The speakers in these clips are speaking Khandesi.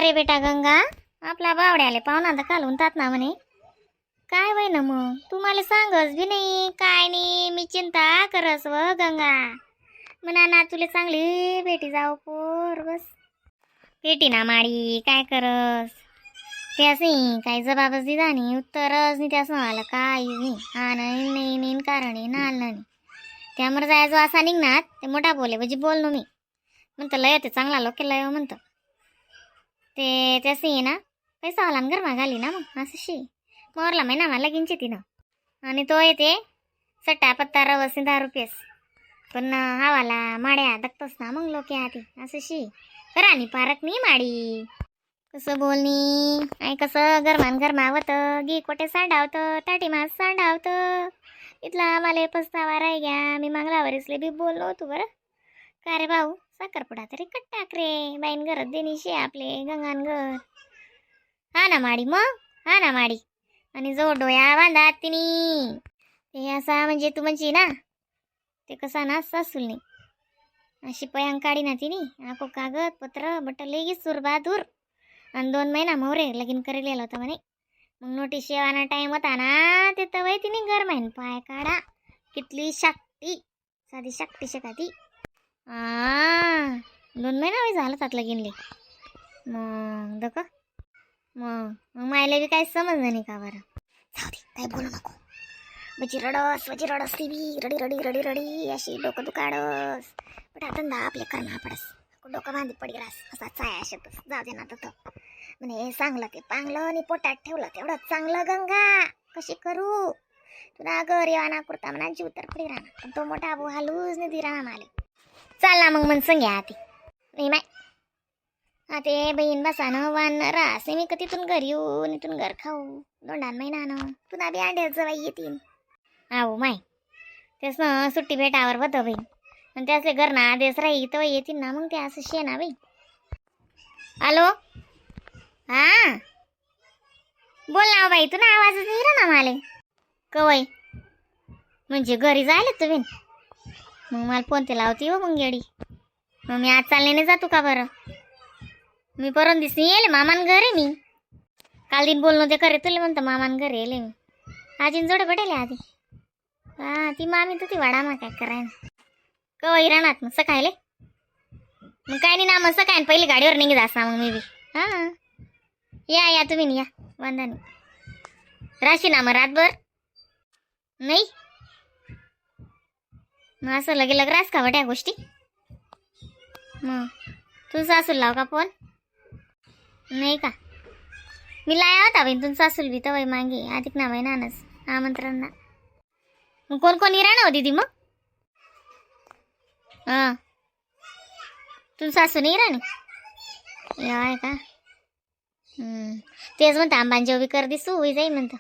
रे बेटा गंगा, आपला बावड्याले पाहुणा तर घालून तात ना म्हणे. काय वय ना मग तुम्हाला सांगस बी नाही काय नाही. मी चिंता करस व गंगा. म्हणा ना तुला चांगली भेटी जाव पोर बस भेटी ना माडी. काय करस त्यासनी काही जबाबच दिला नाही, उत्तरच नाही त्यास आलं काही नाही. हा नाही नाही नाही कारण नाही आलं नाही. त्यामुळे जायचो असा निघणार ते मोठा बोले म्हणजे बोललो मी म्हणतं लय ते चांगला लोक लय म्हणतं ते त्यासनी ना पैसा आला गरमा घाली ना मग असं शी मोरला महिना मला लगीनची तिनं. आणि तो येते सट्टा पत्ता रवस 10 रुपयेस पण हवाला माड्या दखतोस ना मग लोक आधी असं शी करा नी पारक नी माडी. कसं बोलणी आणि कसं गरमान गरमावत गी कोटे सांडावतं ताटी मास सांडावतं. इथला मला पस्तावा राही घ्या. मी मागलावरीसले बी बोललो होतो बरं का रे भाऊ, साखरपुडा तरी कट टाक रे बाईन घरात देणीशी आपले गंगान घर. हा ना माडी मग हा ना माडी. आणि जो डोया बांधा तिनी ते असा म्हणजे तू म्हणची ना ते कसा ना सासूल नाही अशी पयांग काढी ना तिनी आको कागद पत्र बट लेगीच सुरबहादूर. आणि 2 महिना मोरे लगीन करेल होता म्हणे. मग नोटीस येवाना टाइम होता ना ते तवय तिने घर माहीन पाय काढा. कितली शाक्ती साधी शाक्ती शका ती. आ 2 महिना होई झालं त्यात लगीनले. मग दक मग मग मायला बी काही समजलं नाही का बरं. जाऊ दे काही बोलू नको. म्हणजे रडस म्हणजे रडस ती बी रडी रडी रडी रडी अशी डोकं दुखाडस. पण आता ना आपले करणं पडस डोकं बांधी पडी रास असा चाया शेतस. जाऊ दे ना तर म्हणे चांगलं ते पांगलं आणि पोटात ठेवलं तेवढं चांगलं. गंगा कशी करू तुला घर येवाना कुर्ता म्हणा जीव तर पडी राहणार पण तो मोठा अबू हालूच नाही दिरा माले. चालला मग मन संग आती नाही माय. हा ते बहीण बसा ना वान रास मी का तिथून घर येऊन इथून घर खाऊ दोंडान महिना ना तुला बी अंड्यात जवाई येतील. आहो माय तेच ना सुट्टी भेटावर होतं बहीण आणि त्यासले घर ना आदेश राही तर येतील ना मग ते असं शे ना बाई. हॅलो हा बोल ना बाई तुला आवाजच नाही ना माले कवय म्हणजे घरी जायला तुम्ही. मग मला फोन ते लावती हो मग येडी. मग मी आज चालले नाही जातो का बरं. मी परत दिसणी येले मामान घरी. मी काल दिन बोलणं ते करे तुला म्हणतो मामान घरी येले मी आजीन जोडे भेटेल आधी. हा ती मामी तर ती वाडा मा काय करायला कवय राहणार मग सकाळले. मग काय नाही ना मग सकाळी पहिली गाडीवर निघत असा मग मी बी. हा या या तुम्ही नाही या वांदा नाही राशी ना मग रातभर नाही मग असं लगे लग रास का बट्या गोष्टी. मग तुझं सासूल लाव का फोन नाही का. मी लाया होता बाई तुमचा सासूल बी तवय मागे अधिक ना महिनानच आमंत्रण ना. मग कोण कोण राहणार हो दीदी मग. हां तुझं सासू नाही राणी या आहे का. तेच म्हणतं आंबांजेव बी कर दिसू होई जाईल म्हणतं.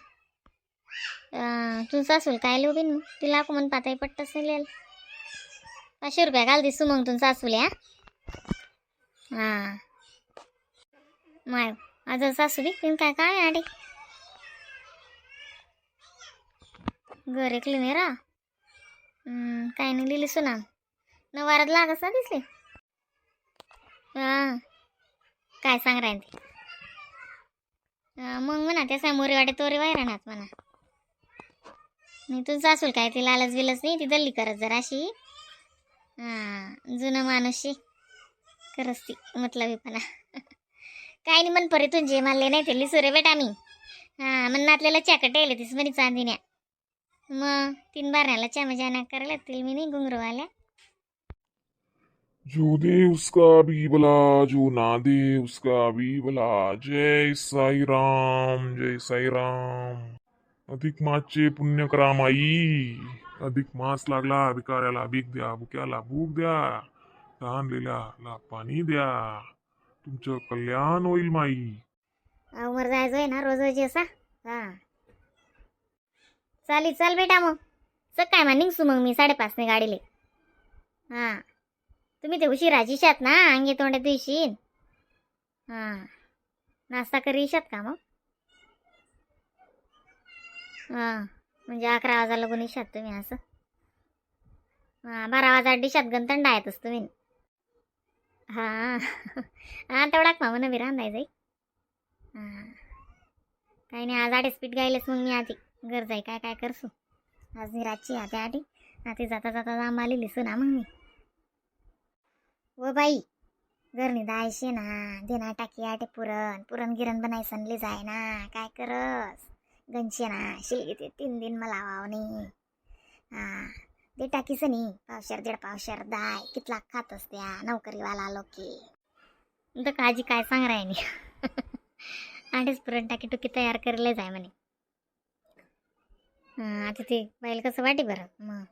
तुझं सासूल काय लिहू बिन मग तिला म्हण पाताही पट्टच नाही लिहिलं. 500 रुपया घाल दिसू मग तुमचा सासूले. हा हां माय आज सासू बी तुम्ही काय काय आडे घर एकली नाही रा. काय नाही लिहिली सुना नवारात लागच ना दिसले. हां काय सांग राहीन ते. मग म्हणा त्या मोरी वाटे तोरी वाय राहणार म्हणा. नाही तुझं सासूल काय ती लालच बिलच नाही ती दल्ली करत जराशी. हां जुनं माणूसशी करस ती मतलबीपणा. काय नाही मन परी तुझे मानले नाही ते लिसू रे बेटा मी. हां मन नातलेला चाकट येले तीस म्हणे चांदिन्या मग तीन बारण्याला च्या मजा ना करायला तील मी नाही घुंगरूवाल्या. जो दे उसका भी भला, जो ना दे उसका भी भला. जय साई राम, जय साई राम. अधिक मासचे पुण्य करा माई. अधिक मास लागला भिकाऱ्याला भीक द्या, भुक्याला भूक द्या, तहानलेल्याला पाणी द्या, तुमचं कल्याण होईल माई. उमर जायचं आहे ना रोज रोज असा. हा चालेल चाल बेटा मग सकाळ मा निघसू मग मी 5:30 ने गाडीले. हां तुम्ही ते उशिराची इशात ना अंगे तोंडे धुईशीन. हां नाश्ता करी इशात का मग. हां म्हणजे 11 वाजा लागून इशात तुम्ही असं. हां 12 वाजा डिशात गणतंड आहेतच तुम्ही. हा हा, तेवढाच मामा बी रांधाय जाई. हा, काही नाही, आज आडेच पीठ गायलेस. मग मी आधी घर जाई, काय काय करसू. आज मी रातची आता आधी आता जाता जाता जांब आलेली ना मग मी. व बाई, घरनी दायशे ना देना टाकी आटे पुरण पुरण गिरण बनाय सनले जाय ना. काय करस गंशे ना शिलगी ते 3 दिन मला वाव नाही. हा, दे टाकीस नी पावशेर 1.5 पावशेर दाय कितला खात असत्या नोकरीवाला लोके. तर काजी काय सांग रायनी, आठच पुरण टाकी टुकी तयार करायला जाय म्हणे. हं, आता ते बाईल कसं वाटे बरं मग.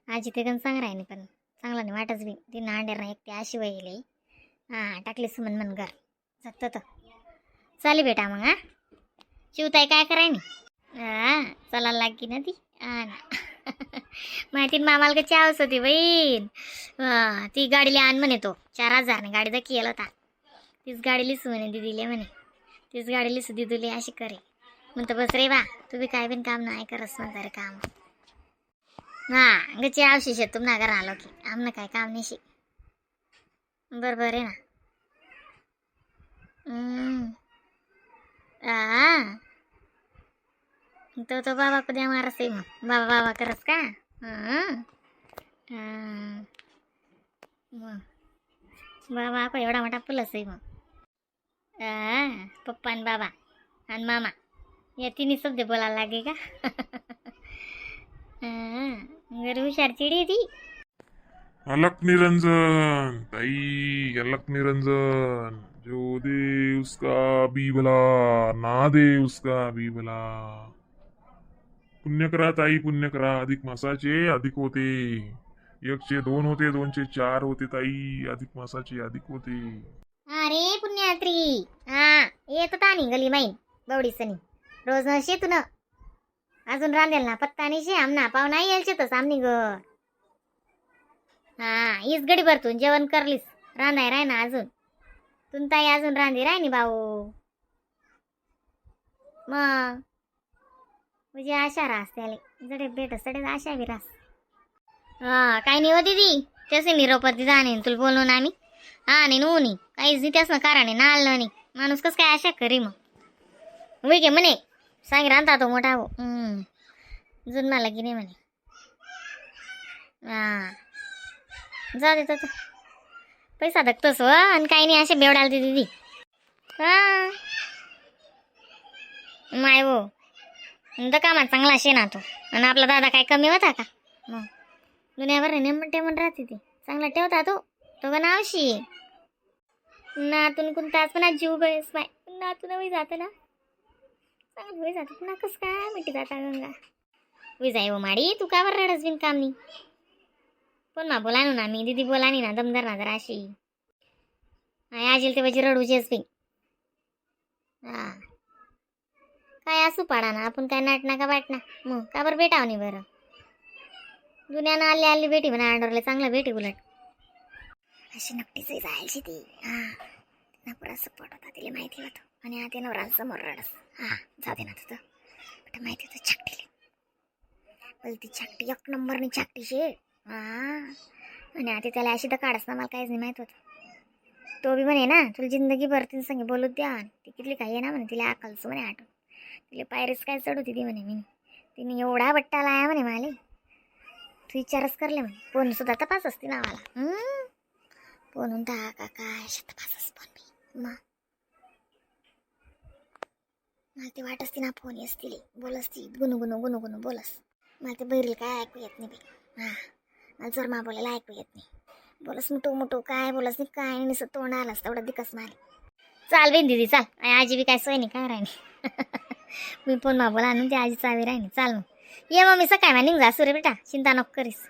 आजी ते गण सांग रायनी, पण चांगला नाही वाटच बी. ती नांडेर ना एक ते अशी वहिले. हां, टाकली सुमन मन घर जात तर चालेल बेटा मग. हा शिवताई, काय कराय नी? हा, चला लागी ना ती. हा ना, माहिती ना मामाला कशी हौस होती बहीण. हा, ती गाडीला आण म्हणे तो 4,000 ने गाडी केला होता. तीच गाडी लिसू म्हणे दिदीले, म्हणे तीच गाडी लिसू दिदुले अशी करे. म्हणतो बस रे बा, तुम्ही काय बिन काम नाही करस म्हणता रे काम. हा, गची आवशी शेत तुम घर आलो की आमनं काय काम नाही. बरोबर आहे ना. हम्म. आ तो तो बाबा कुद्या मारस आहे मग बाबा बाबा करस का? हां हां, मग बाबा आपा एवढा मोठा पुलस आहे मग. आ, पप्पा आणि बाबा आणि मामा या तिन्ही शब्द बोलायला लागे का? हां, घरी हुशार चिडी आहे ती. अलख निरंजन ताई, अलख निरंजन. जो दे उसका भी भला, ना दे उसका भी भला. पुण्य करा ताई, पुण्य करा. अधिक मासाचे अधिक होते. एकचे दोन होते, दोनचे चार होते ताई. अधिक मासाचे अधिक होते. अरे पुण्यात्री, हा येत होता नी गली माईन बवडी सनी रोज न शेतू न अजून रांधेल ना पत्ता नाही शे. आमना पाव नाही यायचे तस आमनी ग. हा, हीच गडी भरतून जेवण करलीस, रांधाय राय ना अजून. तुम ताई अजून रांधी राय नी भाऊ. मग म्हणजे आशा रास त्याले जडे भेट सडे आशा बी रास. हा, काही नाही हो दीदी, त्याचे निरोपती जाणे तुला बोलून आम्ही. हा नाही नी काहीच नाही त्याच ना कारण आहे ना आलं नाही. माणूस कसं काय आशा करी मग? गे म्हणे सांग राहता तो मोठा हो. जुन मला की नाही म्हणे. हा, जा दे तो पैसा धकतोस हो आणि काही नाही असे बेवडाल ती दीदी. हा माय हो, तर कामात चांगला असे ना तो. आणि आपला दादा काय कमी होता का मग? दुनियाभर नेमन टेमन राहते ती, चांगला ठेवता तो. तो पण आवशी नातून कोणताच पण आज जीव गळेस बाय. नातून वय जातं ना, चांगलं वय जातं ना. कसं काय मिठी जाता गंगा विजाय हो. माडी, तू का बरं रडस बिन काम नाही? पण मा बोला ना मी दीदी बोला नाही ना, दमदार ना जरा अशी आजील ते पाहिजे रडूचेच बी. हा, काय असू पाडा ना आपण काय नाटना का वाटना मग का बरं भेटाव नाही बरं? दुनियानं आली आली भेटी म्हणा अंडरले चांगलं भेटी उलट. अशी नकटीच जायची ती. हा ना, पुरा सपोर्ट होता तिला, माहिती होतं. आणि हा ते नवरांसमोर रडस. हा, जाऊ दे ना तुझं बेटा, माहिती होतं छाकटीले. बोल ती छाकटी एक नंबरनी छाकटी शे. हा, आणि आता त्याला अशी तर काढस ना, मला काहीच नाही माहित होतं. तो बी म्हणे ना तुला जिंदगी भर तीन संगे बोलू द्या. ती कितली काही आहे ना म्हणे, तिला अकलच म्हणे आठवण तिला पायरीच काय चढ होती ती म्हणे. मी तिने एवढा बट्टा लाया म्हणे माले, तू विचारच करले म्हणे. फोन सुद्धा तपास असते ना मला. फोन का काय अशी तपासच फोन बी. मग मला ते वाट असते ना फोन असतील बोलस ती गुनू गुनू गुनू गुनू बोलस. मला ते बैरील काय ऐकू येत नाही बाई. हां, मला जोर मा बोलायला ऐकू येत नाही. बोलस मुटू मुटू काय बोलस नाही काय नाही, नुसतं तोंड आलास तेवढं दिकस मारे. चाल बेन दिदी चाल. आणि आजी बी काय सोय नाही काय राहिली. मी फोन मा बोला आणून ते आजी चावी राहिली. चाल मग, ये मग मी सकाळी मा निघ जा रे बेटा, चिंता नको करीस.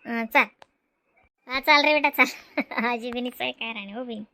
चाल, हा चाल रे बेटा चाल. आजी बी सोय काय राहिली हो बहीण.